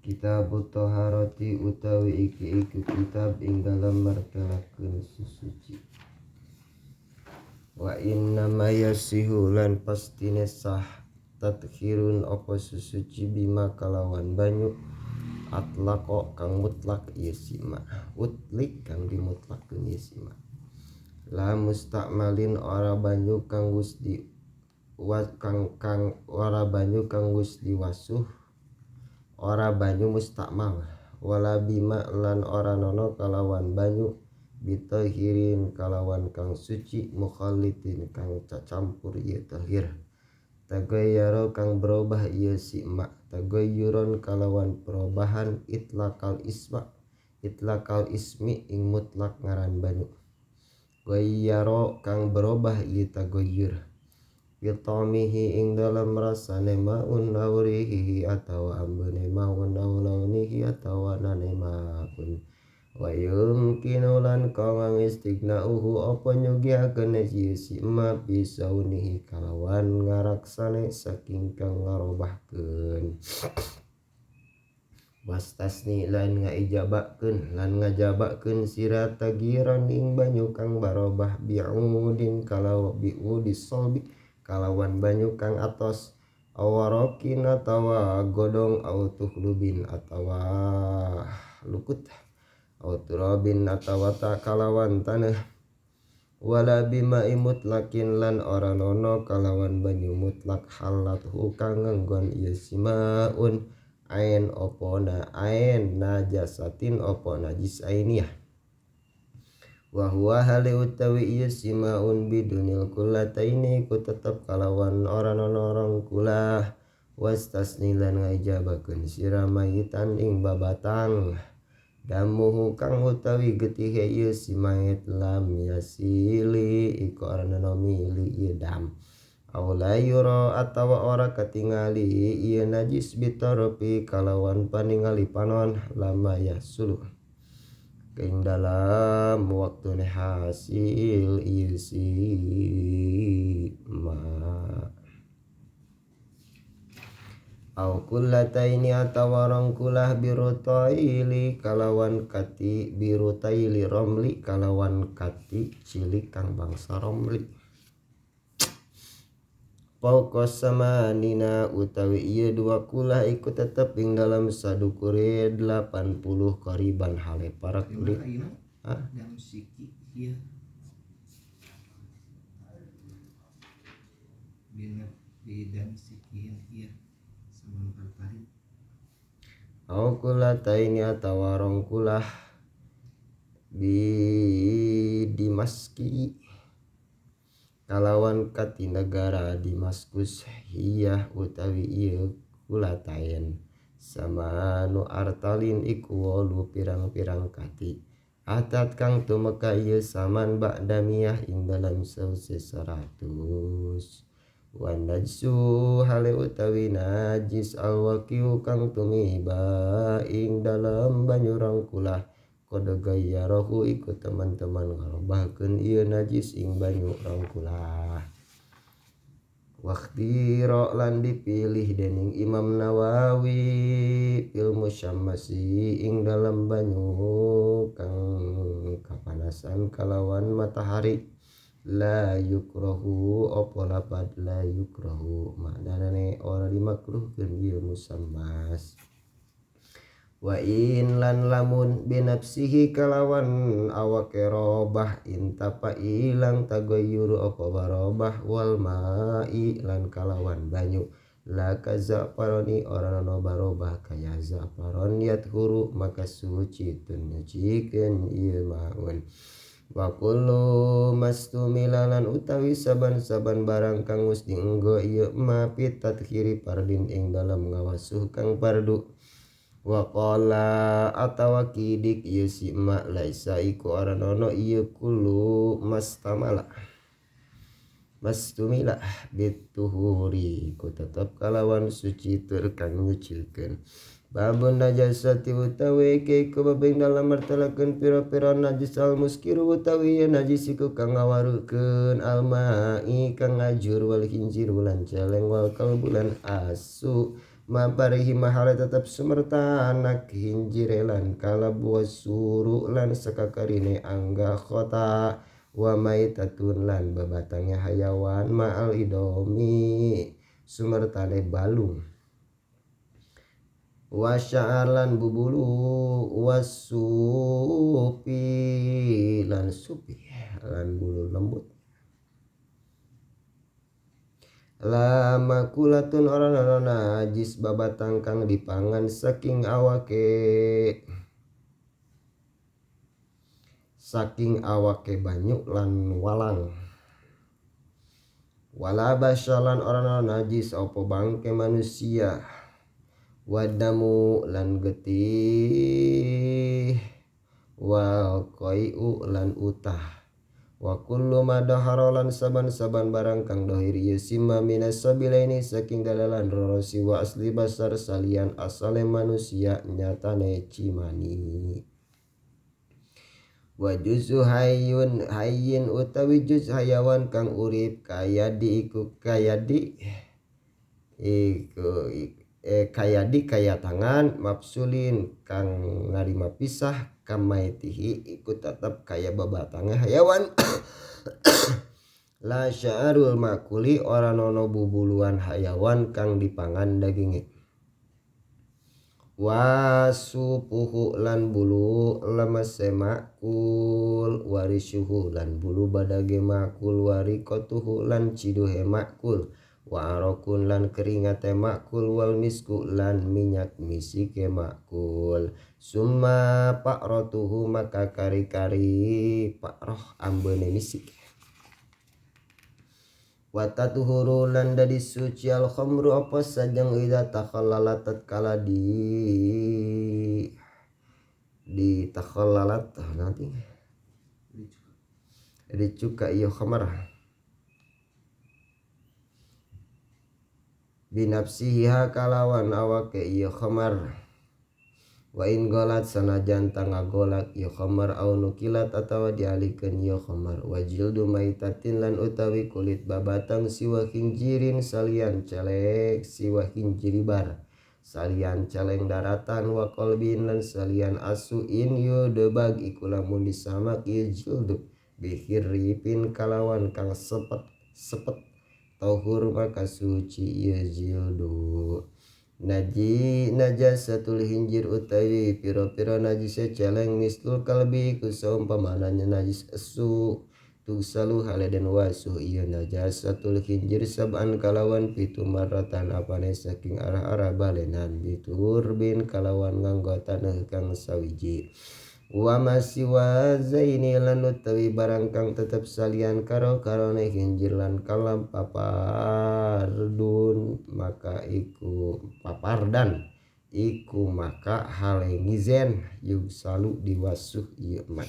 Kitabut Taharati utawi iki iku kitab ing dalem martelakeun sesuci. Wa inna ma yasihu lan pastine sah tathirun apa sesuci bima kalawan banyu atlaqo kang mutlak ieu sima utlik kang dimutlakeun ieu sima la mustakmalin ora banyu kang wis di wa kang kang ora banyu kang wis diwasuh ora banyu mustakmal wala bima lan ora nono kalawan banyu bitahirin kalawan kang suci mukhallitin kang cacampur ieu tahir tagayyara kang berubah ieu si ma tagayyuron kalawan perubahan itlaqal isma itlaqal ismi ing mutlak ngaran banyu gayyara kang berubah ieu tagayyur bitamihi ing dalam rasane maun aurihi atawa ambene maun au launihi atawa nane maun wa yumkinu lan kang istighnauhu apa nyugihakeun ieu si ma bisaunihi kalawan ngaraksane saking kang ngarobahkeun wastasni lan ngaijabakeun lan ngajabakeun sira tagiran ing banyu kang barobah bi'udin kalawan bi'udis solbi kalawan banyu kang atos awarokin atawa godong au tuhlubin atawa lukut au turabin atawa ta kalawan tanah wala bima'i mutlakin lan ora nono kalawan banyu mutlak halathu kang nganggon ieu simaun ain opo na ain najasatin opo najis ainiyah wa huwa hali utawi ieu simaun bidunil kullataini ku tetep kalawan ora nono rong kulah wastasni lan ngaijabakeun sira mayitan ing babatang damuhu kang utawi getihe ieu si mayit lam yasili iku ora nono mili ieu dam aw la yura atawa ora katingali ieu najis bitorofi kalawan paningali panon lama yasulu ing dalam waktune hasil ieu si ma au kullataini atawa rong kulah birutaili kalawan kati birutaili romli kalawan kati cilik kang bangsa romli fauqa samanina utawi ieu dua kulah iku tetep ing dalam sadukure 80 qariban hale parak li hah damsiki ieu bina bidamsikin ieu saman artarin au kulataini atawa rong kulah bi dimaski kalawan kati negara Damaskus hiyah utawi ieu kulatain samanu artalin iku wolu pirang-pirang kati atat kang tumeka ieu saman ba'da miyah ing dalam sause 100 wan najsu hale utawi najis alwaqiu kang tumiba ing dalam banyu rong kulah qad gayyarahu iku teman-teman ngarobahkeun ieu najis ing banyu rong kulah wakhtira lan dipilih dening Imam Nawawi fil musyammasi ing dalam banyu kang kapanasan kalawan matahari la yukrahu apa lapad la yukrahu maknane ora dimakruhkeun ieu musammas wa in lan lamun binafsihi kalawan awake robah intapa ilang tagayyuru apa barobah wal ma'i lan kalawan banyu la kazafaroni ora ana barobah kaya zafaron yathuru maka suci tun nyucikeun ieu maun wa kullu mastumila lan utawi saban-saban barang kang wis dienggo ieu ma pitathiri fardin ing dalem ngawasuh kang fardu wa qala atawa kidik ieu si ma laisa iku ora nono ieu kullu mastamala mastumila bituhuri ku tetep kalawan suci tur kang nyucikeun babun najasati utawi iki ku bab ing dalem martelakeun pira-pira najis al muskiru utawi ieu najis iku kang ngawarukeun almai kang ngajur wal khinzir lan celeng wal kalbu lan asu Mabarihi mahale tetep sumerta anak hinjire lan kalabu wasuru lan sekakarine angga khota wa maitatun lan babatangnya hayawan ma'al idomi sumertane balung wa sya'ar lan bubulu wasupi lan supi lan bulu lembut la makulatun ora ana najis babatang kang dipangan saking awake banyu lan walang wala basyalan ora ana najis apa bangke manusia wadamu lan getih wal qai'u lan utah wa kullu ma dahara lan saban-saban barang kang dohir ieu sima minas sabilaini saking dalalan roro siwa asli basar salian asale manusia nyatane cimani wa juzu hayyun hayyin utawi juz hayawan kang urip kaya di iku kaya di iku kaya di kaya tangan mafsulin kang narima pisah kamaitihi iku tetep kaya babatange hayawan la sya'arul makuli ora nono bubuluan hayawan kang dipangan daginge wasupuhu lan bulu lemese makul warisuhu lan bulu badage makul warikotuhu lan ciduhe makul wa arokun lan keringate makul wal misku lan minyak misike makul summa pakrotuhu maka kari-kari pakroh ambene misik wa tatuhuru lan dadi suci al khamru apa sajeng ida takhallalat tatkala di takhallalat nanti dicuka ieu khamar binafsiha kalawan awake ieu khamar wa in golat sanajan tangagolak ieu khamar au nukilat atawa dialikeun ieu khamar wa jildu maitatin lan utawi kulit babatang siwa khinjirin salian celek siwa khinjiribar salian celeng daratan wa qalbin lan salian asu in yudebag iku lamun disamak ieu jildu bihiripin kalawan kang sepet sepet tauhur maka suci ieu jildu naji najasatul hinjir utawi pira-pira najise celeng mislul kalbi iku saumpamananya najis esu tugsalu hale den wasuh ieu najasatul hinjir sab'an kalawan pitu maratan apane saking arah-arah balenan biturbin kalawan nganggo taneuh kang sawiji wa masiwa zaini lan utawi barang kang tetep salian karo karone hinjir lan kalam papardun maka iku papardan iku maka hale ngizen yugsalu diwasuh ieu mah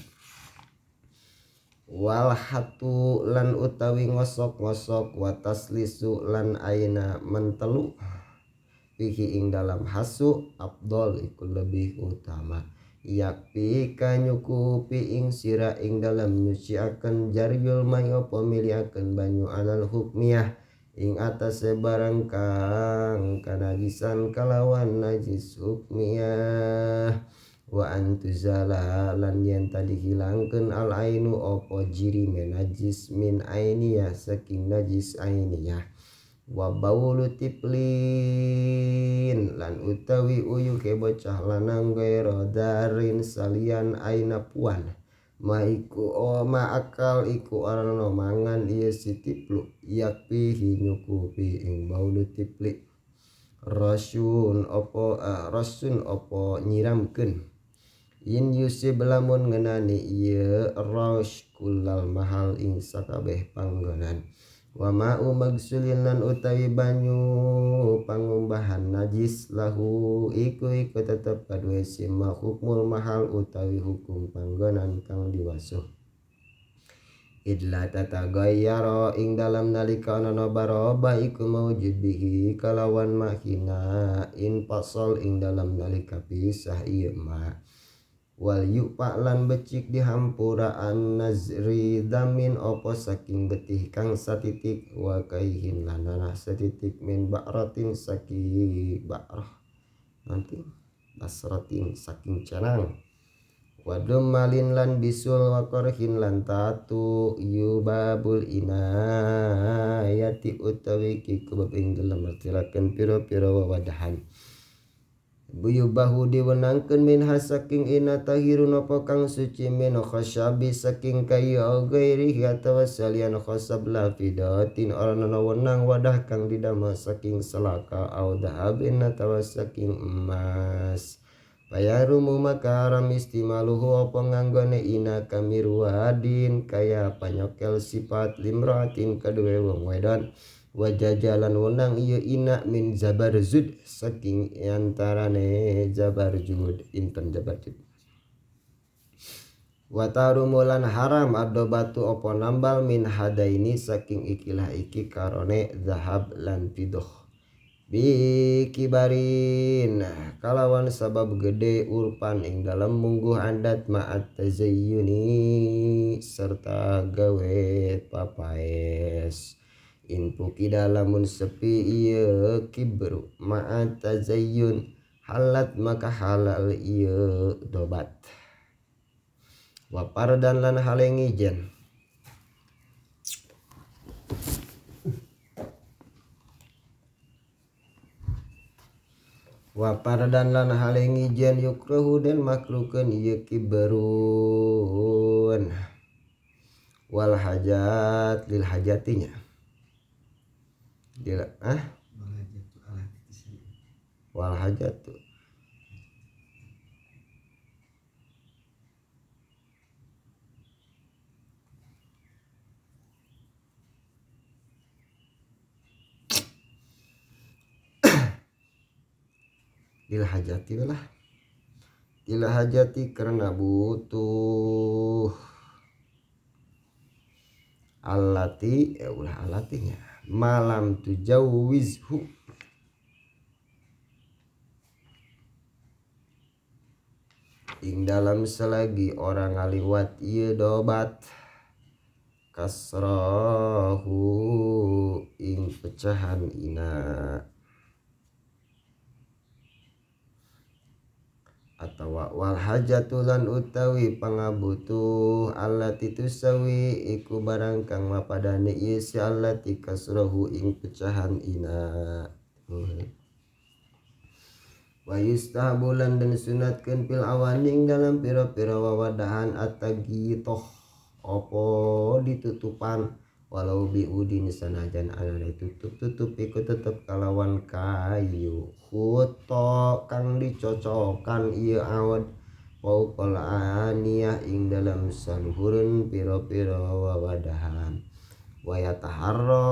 wal hatu lan utawi ngosok-ngosok wa taslisu lan aina mentelu fihi ing dalam hasu afdol iku lebih utama yakpi kanyukupi ing sira ing dalam nyuciaken jaryul mai apa miliaken banyu alal hukmiyah ing atase barang kang kanajisan kalawan najis hukmiyah wa antuzala lan yen tadi hilangkeun al ainu apa jirime najis min ainiyah saking najis ainiyah wa baulu tiplin lan utawi uyuke bocah lanang gairo darin salian aina puan ma iku o ma akal iku ora ana mangan ieu si tiplu yakpihi nyukupi ing baulu tipli rasun apa rasun apa nyiramkeun in yusib lamun ngenani ieu raus kulal mahal ing sakabeh panggonan wa ma'u magsulin lan utawi banyu pangumbahan najis lahu iku iku tetep kaduwe sima hukmul mahal utawi hukum panggonan kang diwasuh idla tatagayyara ing dalam nalika ana barobah iku maujud bihi kalawan mahina in pasal ing dalam nalika pisah ieu ma Wal yupa lan becik dihampuraan nazri damin opo saking betih kang satitik wa kaihin lan nanah satitik min ba'ratin saking ba'rah nanti basratin saking canang wadum malin lan bisul wa korhin lan tatu yubabul inayati utawi kiku bab ing dalem martelakeun pira-pira wewadahan buyubahu diwenangkeun min hasaking ina tahirun apa kang suci min khasyabi saking kayu au ghairihi atawa salian khasab la fidatin ora ana wenang wadah kang didamel saking selaka au dahabin atawa saking emas. Bayarumu maka haram istimaluhu apa nganggone ina kamirwadin kaya panyokel sifat limratin kaduwe wong wedon wajajalan wenang ieu ina min zabarzud saking antarane zabarjud inten zabarjud. Watarumu lan haram ado batu apa nambal min hadaini saking ikilah iki karone zahab lan fidah bikibarin kalawan sabab gede urpan ing dalem mungguh adat ma'at tazayyuni serta gawe papaes inpukida lamun sepi ieu kibru ma'at tazayyun halat maka halal ieu dobat wapardan lan halengijen. Wapardan lan halengijen yukruhu den makruhkeun ieu kibrun wal hajat lil hajatinya dila ah wal hajatu lil hajati lah lil hajati karena butuh alati ulah alatinya malam tujawizhu ing dalam selagi orang ngaliwat ieu dobat kasrahu ing pecahan ina atawa wal hajatulan utawi pangabutuh allati tusawi iku barang kang mapadane ieu si allati kasrahu ing pecahan ina. Wa yustahabulan dan sunatkeun fil awaning dalam pira-pira wawadahan atagitoh opo ditutupan walau biudin sanajan anane tutup-tutup iku tetep kalawan kayu khuto kang dicocokan ieu awad fauqal aniyah ing dalam saluhureun pira-pira wawadahan wa yataharra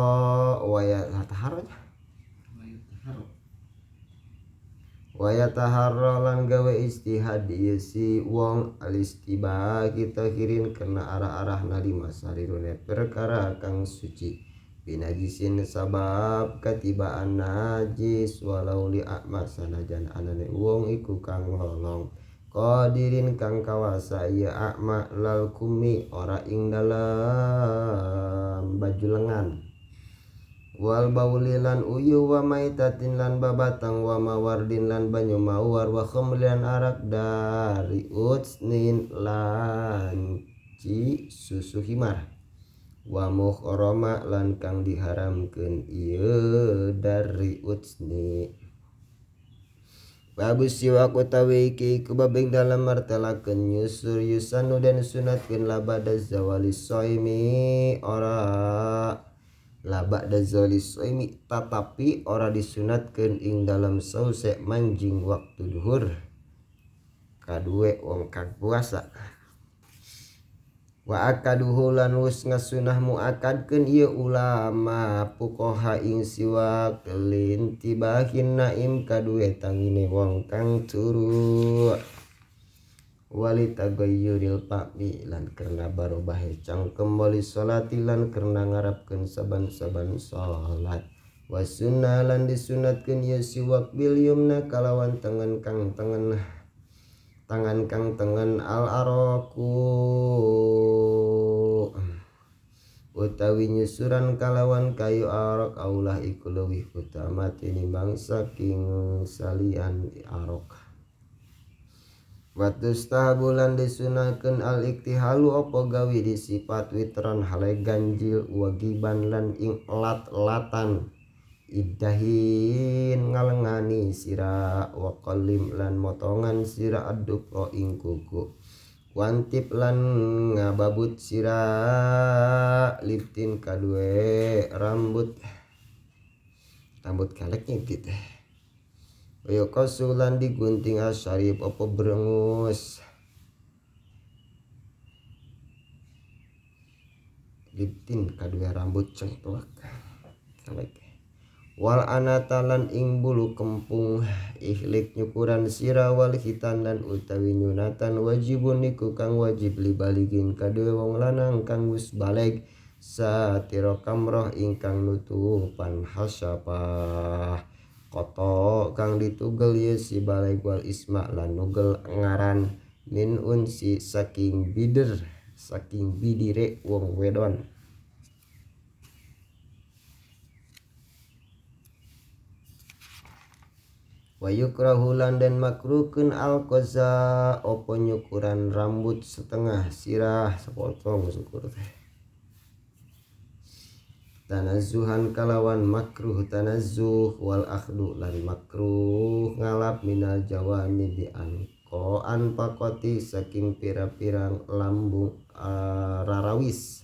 wa yataharra wa yataharra lan gawe istihad ieu si wong alistiba kita kirin kena arah-arah nalima sarirune perkara kang suci binajisin sabab katibaan najis walau li a'ma sanajan anane wong iku kang lolong qadirin kang kawasa ieu a'ma lal kumi ora ing dalam baju lengan wal bauli lan uyu wa maitatin lan babatang wa mawardin lan banyu mawar wa khamrin arak dari utsnin lan ci susu himar wa muhrama lan kang diharamkeun ieu dari utsni. Bagus siwak utawi iki iku babing dalam martelakeun nyusur yusanu dan sunatkeun labada zawali shaimi ora labak dazali shaimi tatapi ora disunatkeun ing dalam sause manjing waktu duhur kaduwe wong kang puasa. Wa akaduhu lan wis ngasunah muakadkeun ieu ulama fuqaha ing siwak lintibahin naim kaduwe tangine wong kang turu wali tagayyuril fahmi lan karena barobahe cangkem wali salati lan karena ngarapkeun saban-saban salat wa sunnah lan disunatkeun ieu siwak bil yumna kalawan tengen kang tengen tangan kang tengen al araku utawi nyusuran kalawan kayu arok aulah iku leuwih utama tinimbang saking salian arok. Watustahabu lan disunahkeun al iktihalu apa gawi disifat witran hale ganjil wagiban lan ing lat-latan iddahin ngalengani sira wa qalim lan motongan sira addufra ing kuku wantip lan ngababut sira liptin kadue rambut rambut kaleknya gitu. Wa qasulan digunting asyarib apa berengus liptin kadue rambut cengklak kalek. Wal anatalan ing bulu kempung ihlik nyukuran sira wal khitan lan utawi nyunatan wajibun iku kang wajib libaligin kadue wong lanang kang wis balig satira kamroh ingkang nutupan hasyafah koto kang ditugel ye si balig wal isma lan nugel ngaran min unsi saking bider saking bidire wong wedon. Wa yukrahu lan den makruhkeun al qaza apa nyukuran rambut setengah sirah sepotong syukur teh tanazzuhan kalawan makruh tanazzuh wal akhdu lan makruh ngalap minal jawani bi anqo anfaqati saking pira-pirang lambung rarawis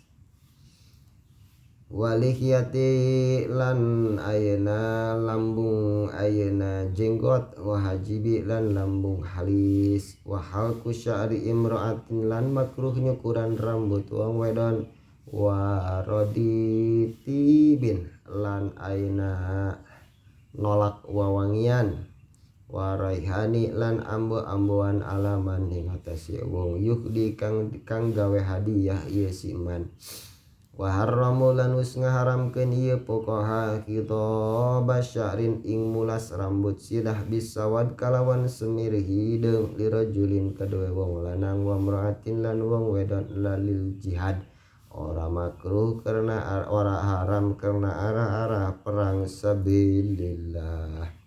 walihiyati lan ayeuna lambung ayeuna jenggot wahajibi lan lambung halis wahal kusyari imra'atin lan makruh nyukuran rambut wong wedon waroditibin lan ayeuna nolak wawangian waraihani lan ambu-ambuan alaman ing atase wong yuhdi kang gawe hadiah ieu si man. Wa harramu lan wis ngaharamkeun ieu pokoha khidaba sya'rin ing mulas rambut sirah bisawad kalawan semir hideung lirajulin kadue wong lanang wa mra'atin lan wong wedon lalil jihad ora makruh karena ora haram karena arah-arah perang sabilillah.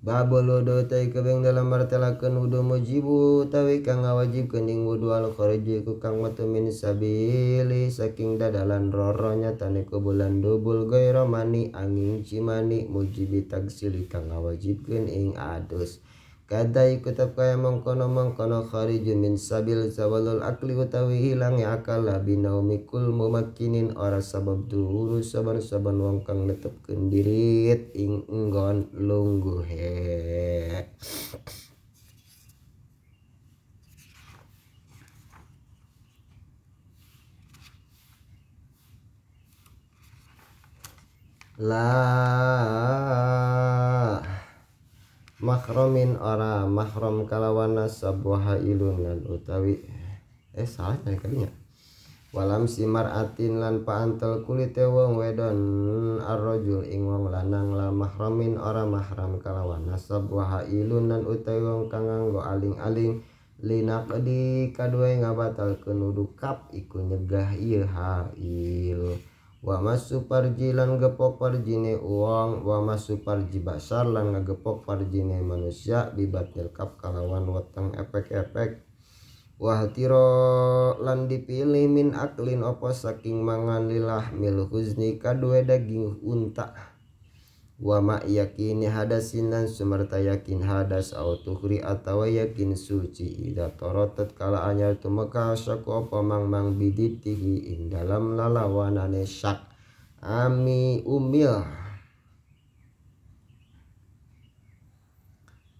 Babul wudu tai kebeng dalam martelakeun wudu mujibu tawi kang ngawajibkeun ing wudu al khariji ku kang metu min sabili saking dadalan roro nyatane ku bulan dubul gaira mani angin cimani mujibi tagsili kang ngawajibkeun ing adus. Kada iku tetep kaya mengkono-mengkono khariju min sabil zawalul akli utawi hilange akal binaumikul mumakkinin ora sabab turu saban-saban wong kang netepkeun dirit ing enggon lungguhe. La mahramin ora mahram kalawan nasab wa hailun lan utawi salah tadi kalinya walam simaratin lan paantel kulite wong wedon arrajul ing wong lanang la mahramin ora mahram kalawan nasab wa hailun lan utawi wong kang nganggo aling-aling linaqdi kaduwe ngabatalkeun wudu kap iku nyegah ieu hail. Wa masu parji lan gepok parjine uang wa masu parji basar lan ngegepok parjine manusia bibatnil kap kalawan weteng epek-epek wahtiro lan dipilih min aklin opo saking mangan lilah mil huzni kadue daging unta wa ma yakini hadasin lan sumerta yakin hadas au tuhri atawa yakin suci ida torotet kala anyar tumeka syaku apa mang-mang biditihi ing dalam lalawanane syak ami umil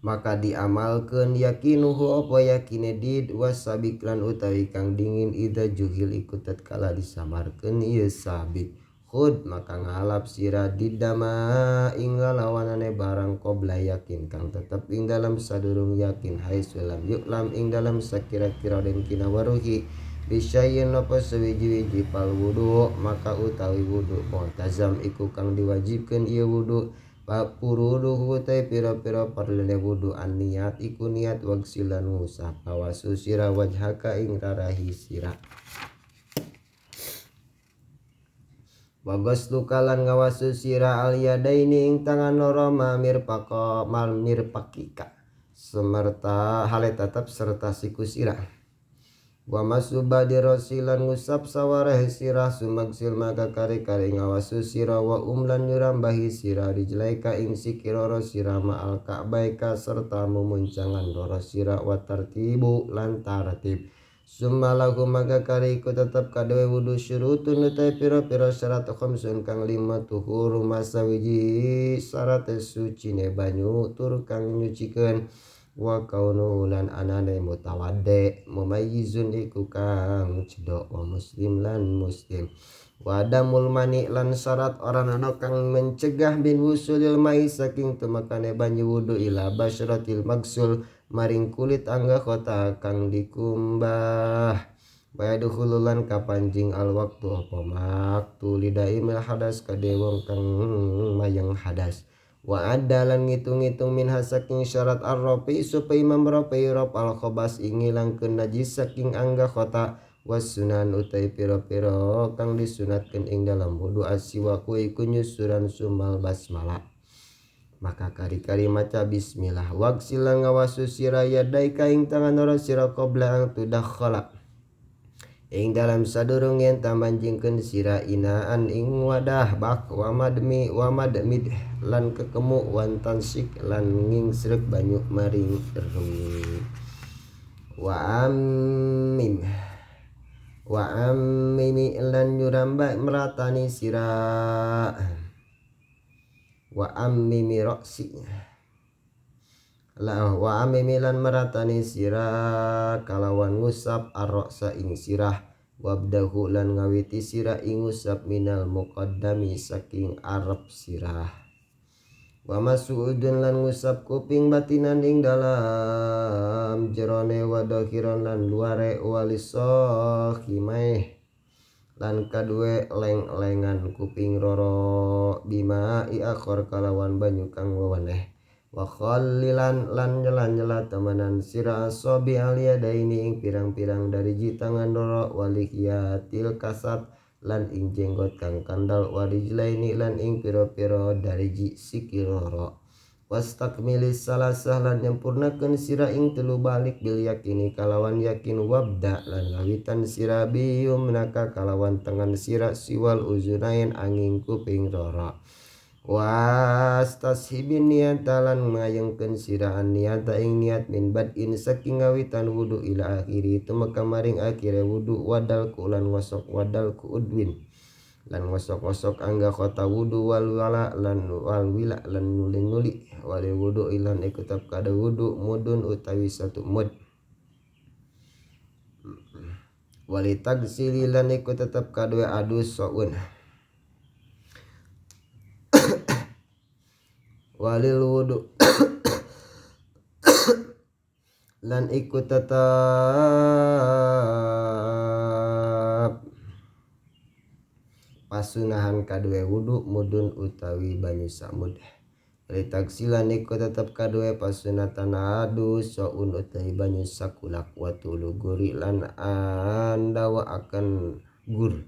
maka diamalkeun yakinuhu apa yakine did wasabik lan utawi kang dingin ida juhil iku tatkala disamarkeun ieu sabik khud maka ngalap sira didama ing lalawanane barang qabla yakin kang tetep ing dalam sadurung yakin haitsu lam yuklam ing dalam sakira-kira den kinawaruhi bisyayin apa sewiji-wiji pal wudu maka utawi wudu mu'tazam iku kang diwajibkeun ieu wudu Papuruduhu te pira-pira parlene wudu an niat iku niat wagsilan ngusap awasu sira wajhaka ing rarahi sira. Wagas lukalan ngawasu sira al yadaini ing tangan loro mamir pako mamir pakika semerta hale tetap serta siku sira. Wa masuba dirosilan ngusap sawareh sirah sumagsil maka kari-kari ngawasu sira wa umlan nyurambahi sira rijlaika ing sikiroro sira ma'al ka'baika serta mumuncangan loro sira wa tartibu lan tartib. Summalahu maka kari iku tetep kadewe wudu syurutun utai pira-pira syarat khamsun kang lima tuhuru masawiji syarat sucine banyu tur kang nyucikeun wa kaunu lan anane mutawaddi mumayyizun iku kang cedhak wa muslim lan muslim wa adamul mani lan syarat ora ana kang mencegah bin wusulil mai saking tumakane banyu wudu ila basyaratil magsul maring kulit angga kota kang dikumbah wa dukhululan kapanjing al waktu apa maktu lidaimil hadas kade wong kang mayang hadas wa adalan ngitung-ngitung min hasaking syarat ar-rafi supaya Imam Rafi rob al-khobas ingilangkeun najis saking angga khota was sunan utai pira-pira kang disunatkeun ing dalam wudu asiwaku iku nyusuran sumal basmalah maka kari-kari maca bismillah wagsila ngawasu sira yadaika ing tangan ora sira qabla ang tudakhala ing dalam sadurung yen tamanjingkeun sira inaan ing wadah bak wa madmi wa madmid lan kekemu wantan sik lan ngingsrek banyu maring erung wa ammim wa ammimi lan nyuramba meratani sira wa ammimi roksi la wa amimi lan meratani sira kalawan ngusap ar-ra'sa ing sirah wabdahu lan ngawiti sira ing ngusap minal muqaddami saking arep sirah wa mas'udun lan ngusap kuping batinan ing dalam jerone wa dakhiran lan luare walisakhimai lan kadue leng-lengan kuping roro bima iakhor kalawan banyu kang weweneh wa khallilan lan nyela-nyela temenan sira asabi aliyadaini ing pirang-pirang dariji tangan loro walihiyatil kasat lan ing jenggot kang kandal warijlaini lan ing pira-pira dariji sikil loro wastakmilis salasah lan nyempurnakeun sira ing telu balik bil yakini kalawan yakin wabda lan ngawitan sira biyumnaka kalawan tengen sira siwal uzunain angin kuping loro wastashibin niyata lan ngayengkeun sira niyata ing niat min badin saking ngawitan wudu ila akhiri tumeka maring akhire wudu wadal ku lan ngosok wadal ku udwin lan ngosok-ngosok angga kota wudu wal wala lan wal wila lan nuli-nuli wal wudu ilan iku tetep kada wudu mudun utawi satu mud walitagsil lan iku tetep kadue adus soun walil wudu lan iku tetap pasunahan kadue wudu mudun utawi banyu samud litaksilan iku tetep kadue pasunatan adus soun utawi banyu sakulak wa tuluguri lan andawa akan gur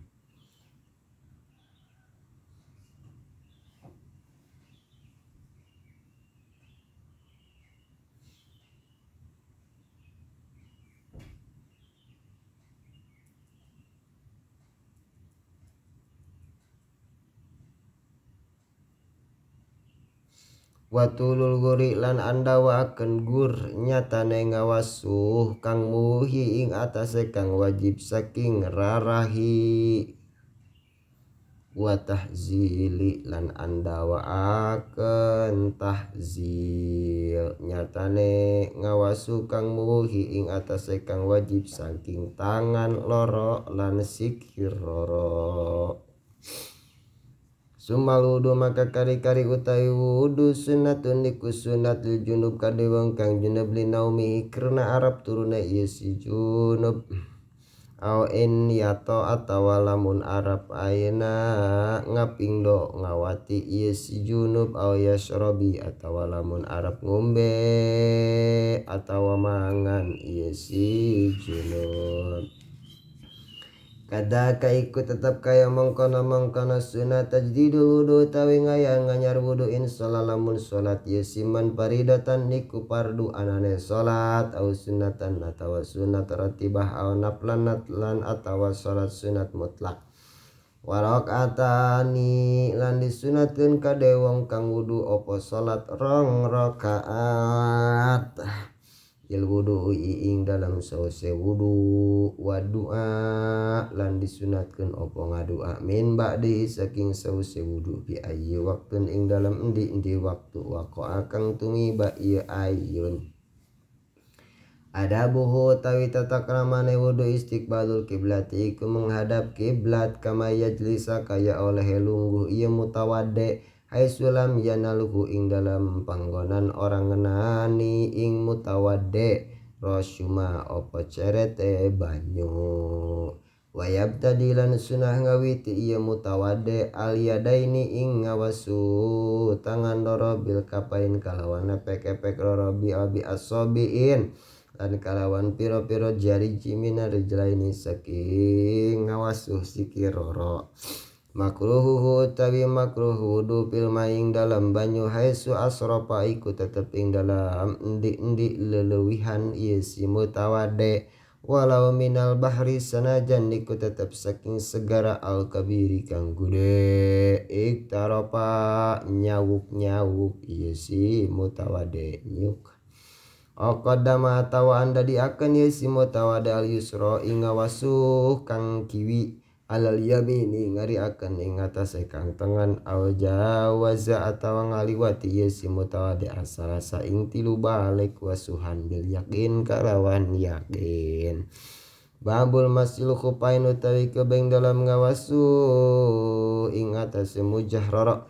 watulul guri lan andawakeun gur nyatane ngawasuh kang muhi ing atase kang wajib saking rarahi wa tahzili lan andawaakeun tahzil nyatane ngawasuh kang muhi ing atase kang wajib saking tangan loro lan sikir loro. Sumal wudu maka kari-kari utawi wudu sunnatun iku sunat lil junub kadhe wong kang junub linaumi karena arep turune ieu si junub. Au in yato atawa lamun arab ayeuna ngapingdo ngawati ieu si junub au yasrobi atawa lamun arab ngombe atawa mangan ieu si junub. Kada kaiku tetep kaya mangkono-mangkono sunah tajdidul wudu tawi ngaya nganyar wudu in sholat lamun sholat ieu siman faridatan niku fardu anane sholat au sunatan atawa sunat ratibah au naflan lan atawa sholat sunat mutlak. Warakaatani lan disunatkeun kade wong kang wudu apa salat rong rakaat. Il wudu ing dalam sause wudu wa du'a lan disunatkeun apa ngadua min ba'di saking sause wudu bi ayyi waktun ing dalam endi-endi waktu waqa'a kang tumiba ieu ayun. Adabuhu tawi tata kramane wudu istiqbalul kiblati iku menghadap kiblat kama yajlisa kaya oleh lungguh ieu mutawaddi haitsu lam yanaluhu ing dalam panggonan orang ngenani ing mutawaddi rasyuma apa cerete banyu. Wayab tadilan sunah ngawiti ieu mutawaddi al yadaini ing ngawasu tangan loro bil kapain kalawan epek-epek loro bi abi asobiin lan kalawan piro-piro jari jimina rijlaini saking ngawasuh sikir loro. Makruhuhu utawi makruh wudu fil maing dalam banyu haitsu asrafa iku tetep ing dalam endi-endi leleuwihan ieu si mutawaddi walau minal bahri sanajan iku tetep saking segara al kabiri kang gede iktaropa nyawuk-nyawuk ieu si mutawaddi nyuk. Aqaddama atawa anda diakeun ieu si mutawaddi al yusra ing ngawasuh kang kiwi alal yamini ngariakeun ing atase kang tengen au jawaza atawa ngaliwati ieu si mutawaddi asalasa ing tilu balik wasuhan bil yakin kalawan yakin. Babul masil khufain utawi kebeng dalam ngawasuh ing atase mujah rorok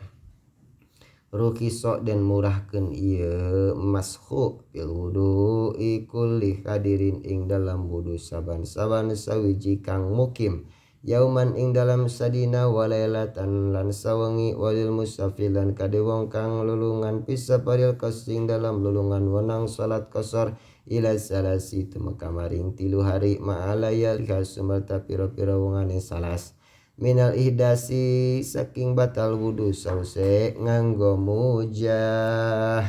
rukiso dan murahkeun ieu mashu fil wudu kulli hadirin ing dalam wudu saban-saban sawiji kang mukim yauman ing dalam sadina walailatan lan sawengi walil musafir lan kade wong kang lulungan pisaparil kasing dalam lulungan wenang salat qasar ila salasi tumeka maring tilu hari ma'alayal kasumerta pira-pira wongane salas minal ihdasi saking batal wudu sause nganggo mujah.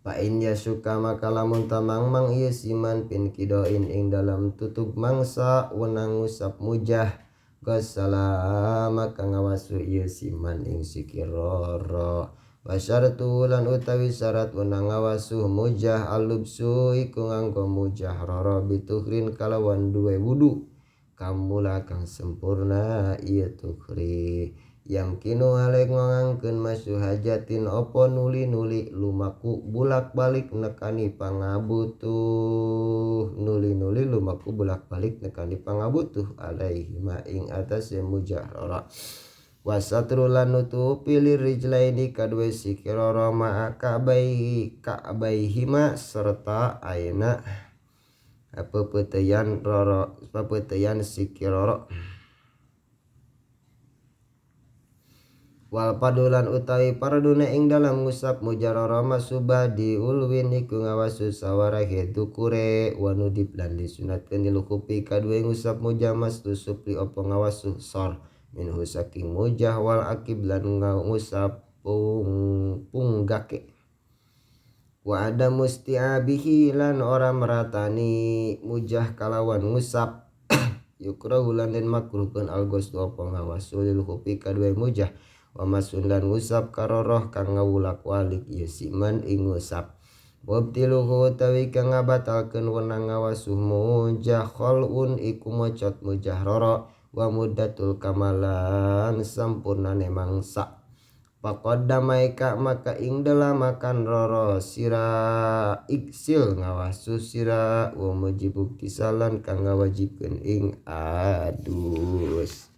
Fa in yasuka maka lamun tamang mang ieu siman pin kidoin ing dalam tutug mangsa wenang ngusap mujah gosala maka ngawasu ieu siman ing sikir roro. Wa syaratu lan utawi syarat wenang ngawasuh mujah alubsu iku nganggo mujah roro bituhrin kalawan duwe wudu kamula kang sempurna ieu tuhri. Yang kinu alek ngangkeun masu hajatin opo nuli-nuli lumaku bulak-balik nekani pangabutuh nuli-nuli lumaku bulak-balik nekani pangabutuh alaihi ma ing atase mujah roro. Wasatru lan nutupi lirijlaini kadue sikir roro ma'a ka'baihi ka'baihima serta ayeuna pepeteyan roro pepeteyan sikir roro. Wal padulan utawi parduna ing dalam ngusap mujarara masubah di ulwin iku ngawasu sawarahe dukure wanudib lan disunatkeun dilukupi kadue ngusap mujah mastusupli apa ngawasu sor minhu saking mujah wal akib lan ngusap punggake. Wa ada musti'abihi lan ora meratani mujah kalawan ngusap yukrahu lan den makruhkeun al-ghuslu apa ngawasu dilukupi kadue mujah wa masun lan ngusap karoroh kang ngawulak walik ieu siman ing ngusap. Wabtiluhu utawi kang ngabatalkeun wenang ngawasuh mujah khalun iku mocot mujah roro wa muddatul kamalan sampurnane mangsa. Faqaddamaika maka ing delamakan roro sira iksil ngawasuh sira wa mujibu kisalan kang ngawajibkeun ing adus.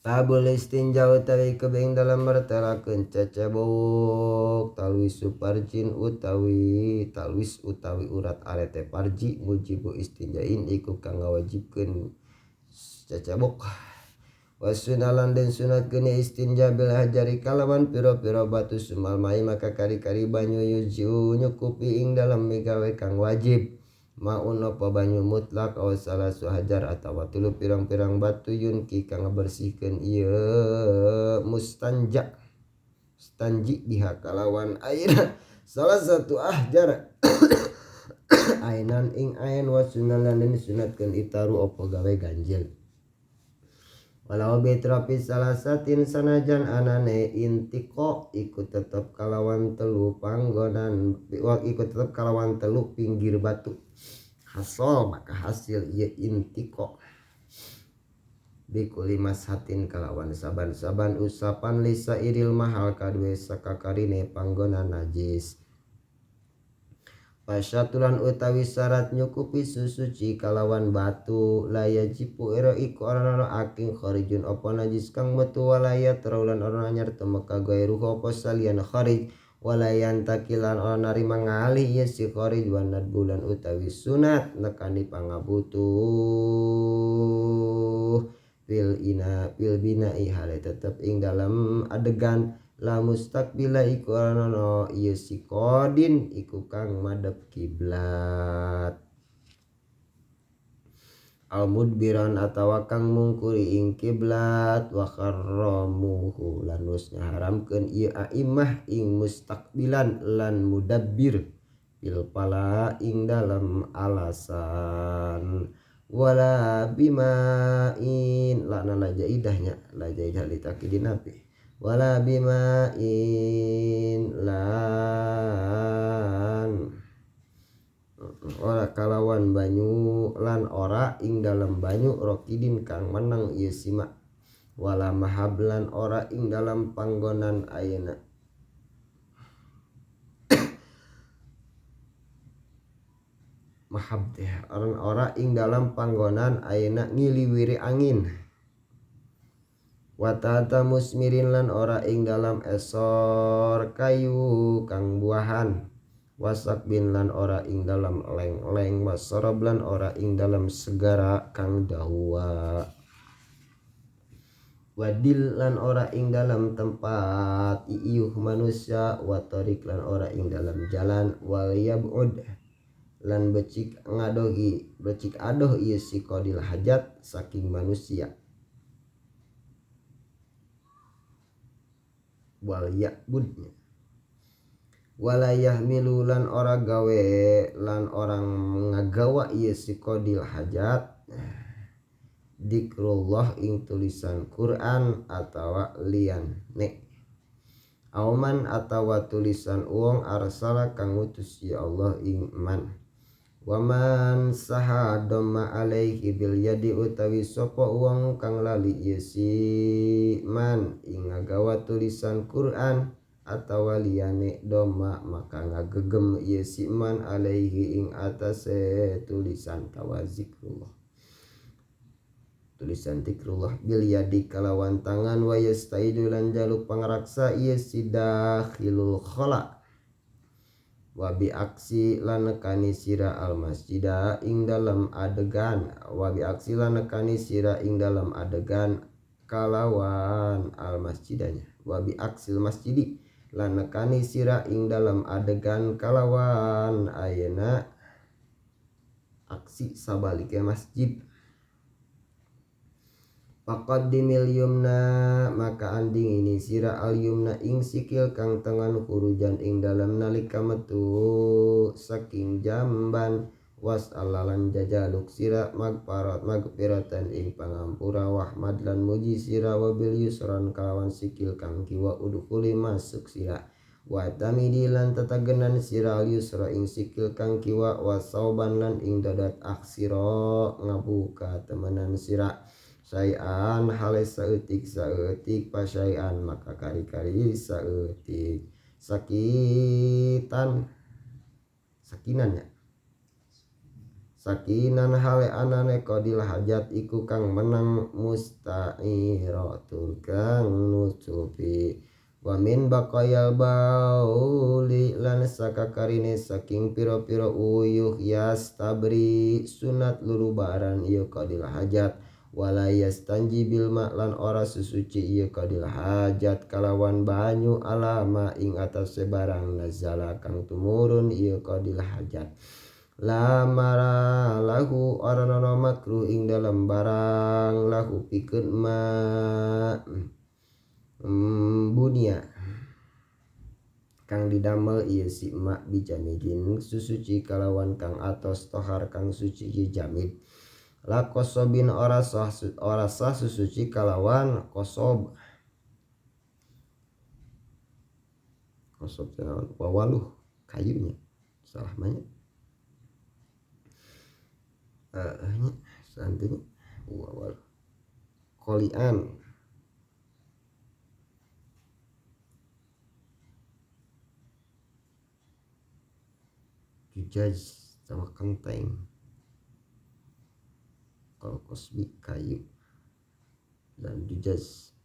Babul istinja utawi kebing dalam mertelakeun cecebok talwisu parjin utawi talwis utawi urat arete parji mujibu istinjain iku kang ngawajibkeun cecebok. Wasunalan den sunatkeun istinja bil hajari kalawan pira-pira batu sumal mai maka kari-kari banyu yuju nyukupi ing dalam migawe kang wajib. Maun apa banyu mutlak aw salasu hajar atawa tulu pirang-pirang batu yunki kang ngabersihkeun ieu mustanja stanji biha kalawan air salah satu ahjar ainan ing ain wa sunalan den sunatkeun itaru apa gawe ganjil. Walau bitrapi salasatin sanajan anane intiko iku tetep kalawan telu panggonan iku tetep kalawan telu pinggir batu hasol maka hasil ieu intiko bikuli mashatin kalawan saban-saban usapan lisa iril mahal kadue sakakarine panggonan najis. Pasyatulan utawi syarat nyukupi susuci kalawan batu laya jipu ero iku ora aking kharijun apa najis kang metu walaya teraulan ora anyar temeka gairuhu apa salian kharij walayan takilan ora narima ngalih ye si kharij wanad bulan utawi sunat nekani pangabutuh fil ina fil binai hale tetep ing dalam adegan la mustaqbila iku ana ieu si qadin iku kang madhep kiblat al mudbiran atawa kang mungkuri ing kiblat wa kharramuhu lan wis ngaharamkeun ieu aimah ing mustaqbilan lan mudabbir bil pala ing dalam alasan wala bimain lakna la jaidahnya la jaidah litakidin nabi wala bimain lan ora kalawan banyu lan ora ing dalam banyu rokidin kang menang ieu sima wala mahablan ora ing dalam panggonan ayeuna mahab teh ora ing dalam panggonan ayeuna ngiliwiri angin watata musmirin lan ora ing dalam esor kayu kang buahan wasak bin lan ora ing dalam leng-leng wasorob lan ora ing dalam segara kang dawa wadil lan ora ing dalam tempat iiuh manusia watorik lan ora ing dalam jalan wal yab'ud lan becik ngadohi becik adoh ieu si qadil hajat saking manusia wal ya'budnya wala yahmilu lan ora gawe lan orang ngagawa ieu si qadil hajat dikrullah ing tulisan Quran atawa liyane auman atawa tulisan wong arsala kang ngutus ya Allah ing man waman saha dhamma alaihi bil yadi utawi sapa wong kang lali ieu si man ing ngagawa tulisan Quran atawa liyane dhamma maka ngagegem ieu si man alaihi ing atase tulisan tawa zikrullah tulisan zikrullah bil yadi kalawan tangan wa yastaidu lan jaluk pangraksa ieu si dakhilul khala wabi aksi lan nekani sira al masjida ing dalam adegan wabi aksi lan nekani sira ing dalam adegan kalawan al masjidanya wabi aksil masjidi lan nekani sira ing dalam adegan kalawan ayeuna aksi sabalike masjid. Faqaddimil yumna maka anding ini sira al yumna ing sikil kang tengan hurujan ing dalam nalika metu saking jamban was'alalan jajaluk sira magparat magfiratan ing pangampura wahmad lan muji sira wabil yusran kalawan sikil kang kiwa udkhuli masuk sira wa tamidi lan tatagenan sira al yusra ing sikil kang kiwa wasauban lan ing dadat aksira ngabuka temenan sira sayan hale saeutik saeutik pasayan maka kari-kari saeutik sakitan sakinannya Sakinan hale anane qadil hajat iku kang menang musta'iratul kang nutupi. Wa min baqayal bauli lan sakakarine saking pira-pira uyuh yastabri sunat lulubaran ieu qadil hajat. Wala yastanji bil ma lan ora sesuci ieu qadil hajat kalawan banyu alama ing atase barang nazala kang tumurun ieu qadil hajat. La mara lahu ora ana makruh ing dalem barang lahu pikeun ma bunia kang didamel ieu si ma bijamidin susuci kalawan kang atos tohar kang suci ieu jamid. La kosobin ora sah susuci kalawan kosob. Kosob teh naon? Wawaluh kayunya salah mah nya. Nya santunya wawaluh kolian. Jujaj sama kenteng. Kalau kosbi kayu dan jujaz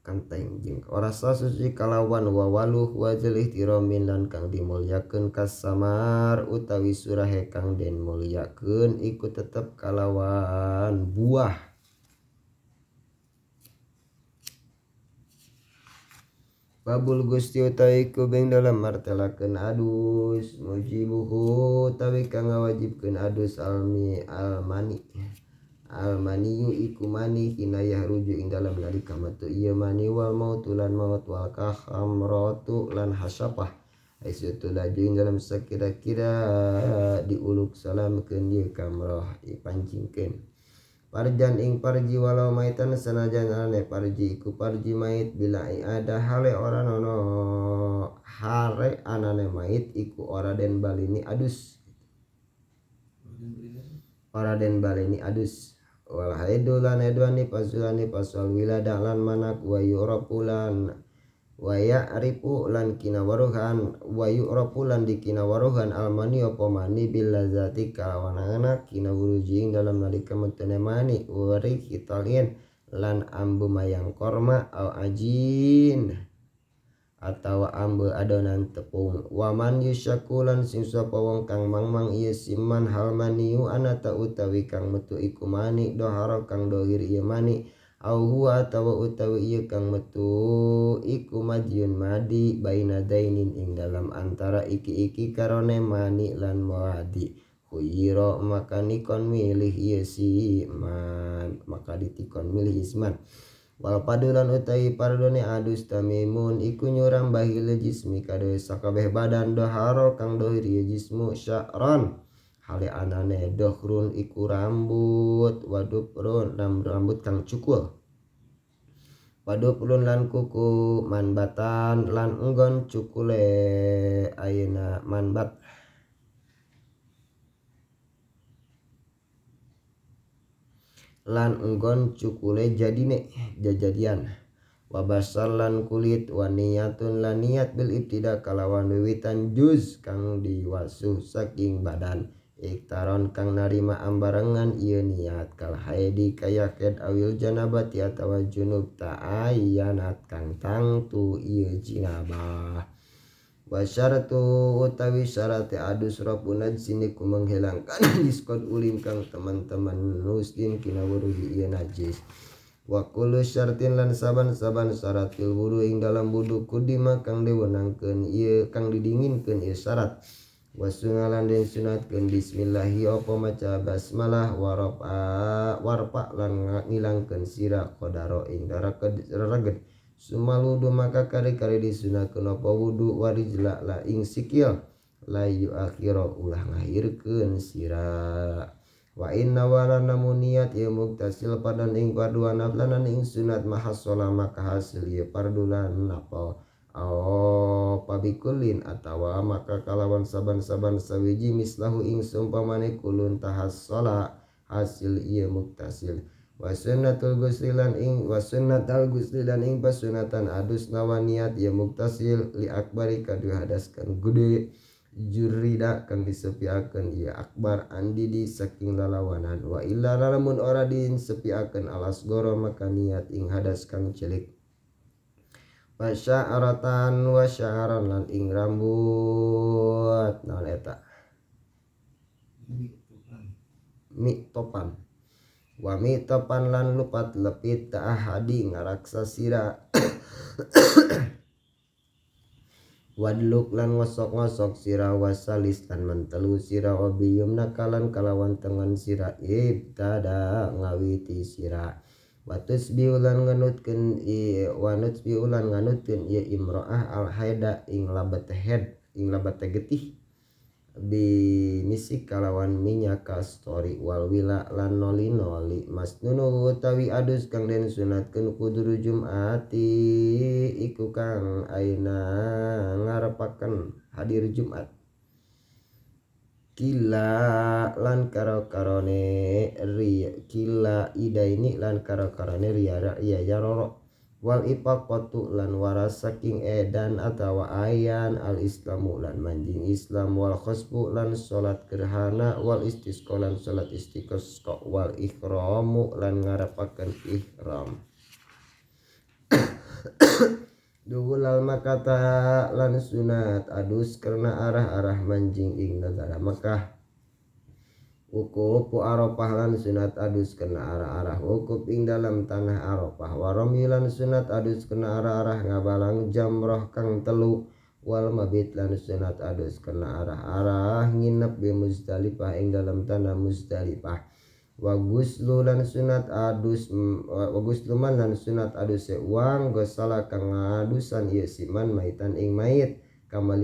kenteng jeung ora sah suci kalawan wawaluh wajil ihtiramin lan kang dimulyakeun kasamar utawi surahe kang den mulyakeun iku tetep kalawan buah. Babul gusti utawi kubeng dalam martelakeun adus mujibuhu utawi kang ngawajibkeun adus almi almani almaniyu iku mani kinayah ruju ing dalam nalika metu ieu mani wal mautu lan maut wal kahamratu lan hasyafah aisutu laju ing dalam sakira-kira diuluk salamkeun ieu kamrah dipancingkeun parjan ing parji walau maitan sanajan anane parji iku parji mait bila ada hale ora nono hare anane mait iku ora den balini adus ora den balini adus wal haidu lan hedwani pasulani pasal wilada lan manak wa yurapulan wa ya'rifu lan kinawaruhan wa yu'rafu lan dikinawaruhan almani apa mani bil lazati kalawan anak kinawurujing dalam nalika metune mani wari hitalien lan ambu mayang korma au ajin atawa ambu adonan tepung waman yusyakulan sing sapa wong kang mangmang ieu siman hal maniu anata utawi kang metu iku mani dohara kang dohir ieu mani au huwa atawa utawi ieu kang metu iku madyun madi baina dainin ing dalam antara iki-iki karone mani lan mawadi khuyira maka nikon milih ieu si man maka ditikon milih isman wal padulan utawi pardone adus tamimun iku nyuram bahil jismi kadoe sakabeh badan doharo kang dohir ieu jismu sya'ron hale anane dohrun iku rambut waduprun rambut kang cukul waduprun lan kuku manbatan lan enggon cukule ayeuna manbat lan enggon cukule jadine jajadian wabasar lan kulit waniyatun lan niat bil ibtida kalawan wiwitan juz kang diwasuh saking badan iktaron kang narima ambarengan ieu niat kal haidi kaya haid awil janabati atawa junub ta'ayyanat kang tangtu ieu jinabah wa syaratu utawi syarat adus rabu najsin iku menghilangkan najis qad ulim kang teman-teman nusdin kina wuruhi ieu najis wa kullu syartin lan saban-saban syarat fil wudu ing dalam wudu kudima kang diwenangkeun ieu kang didinginkeun ieu syarat wasunalan den sunatkeun bismillahi apa maca basmalah warfa warfa lan ngilangkeun sira qadaro ing rareged sumaludu maka kari-kari disunahkeun apa wudu warijla la ing sikil la yu akhira ulah ngahirkeun sira wa inna wala namun niat ieu muktasil padan ing parduan naflanan ing sunat mahasola maka hasil ieu pardulan nafal aw pabikulin atawa maka kalawan saban-saban sawiji mislahu ing sumpamane kulun tahassola hasil ieu muktasil wa sunnatul ghusli lan ing wa sunnatal ghusli lan ing pasunatan adus nawa niat ieu muktasil li akbari kadua hadas kang gede Jurida kang disepiakeun ieu akbar andidi saking lalawanan wa illa lamun ora disepiakeun alas goro maka niat ing hadas kang cilik. Wasya'aratan wa sya'aran lan ing rambut naon eta mi topan wa mi topan lan lupat lepit ta'ahadi ngaraksa sira wadluk lan ngosok-ngosok sira wasalis lan mentelu sira wabiyum nakalan kalawan tengen sira ibtada ngawiti sira watus biulan nganutkeun wanut biulan nganutkeun ieu imro'ah al haida ing labet head ing labet getih bi misik kalawan minyak kastori wal wila lan noli-noli masnunu utawi adus kang den sunatkeun kuduru Jumati iku kang aina ngarepaken hadir Jumat kila lan karo-karone ri kila idaini lan karo-karone riya riya roro wal ifaqatu lan waras saking edan atawa ayan al islamu lan manjing Islam wal khosbu lan salat gerhana wal istisqa lan salat istiqsa wal ihramu lan ngarepaken ihram duhulal makata lan sunat adus karena arah-arah manjing ing negara Mekah wukufu Arafah lan sunat adus kena arah-arah wukuf ing dalam tanah Arafah warami lan sunat adus kena arah-arah ngabalang jamroh kang telu wal mabit lan sunat adus kena arah-arah nginep bi Muzdalifah ing dalam tanah Muzdalifah wa guslu lan sunat adus wa gusluman lan sunat adus wang gosala kang ngadusan ieu siman maitan ing mayit kamali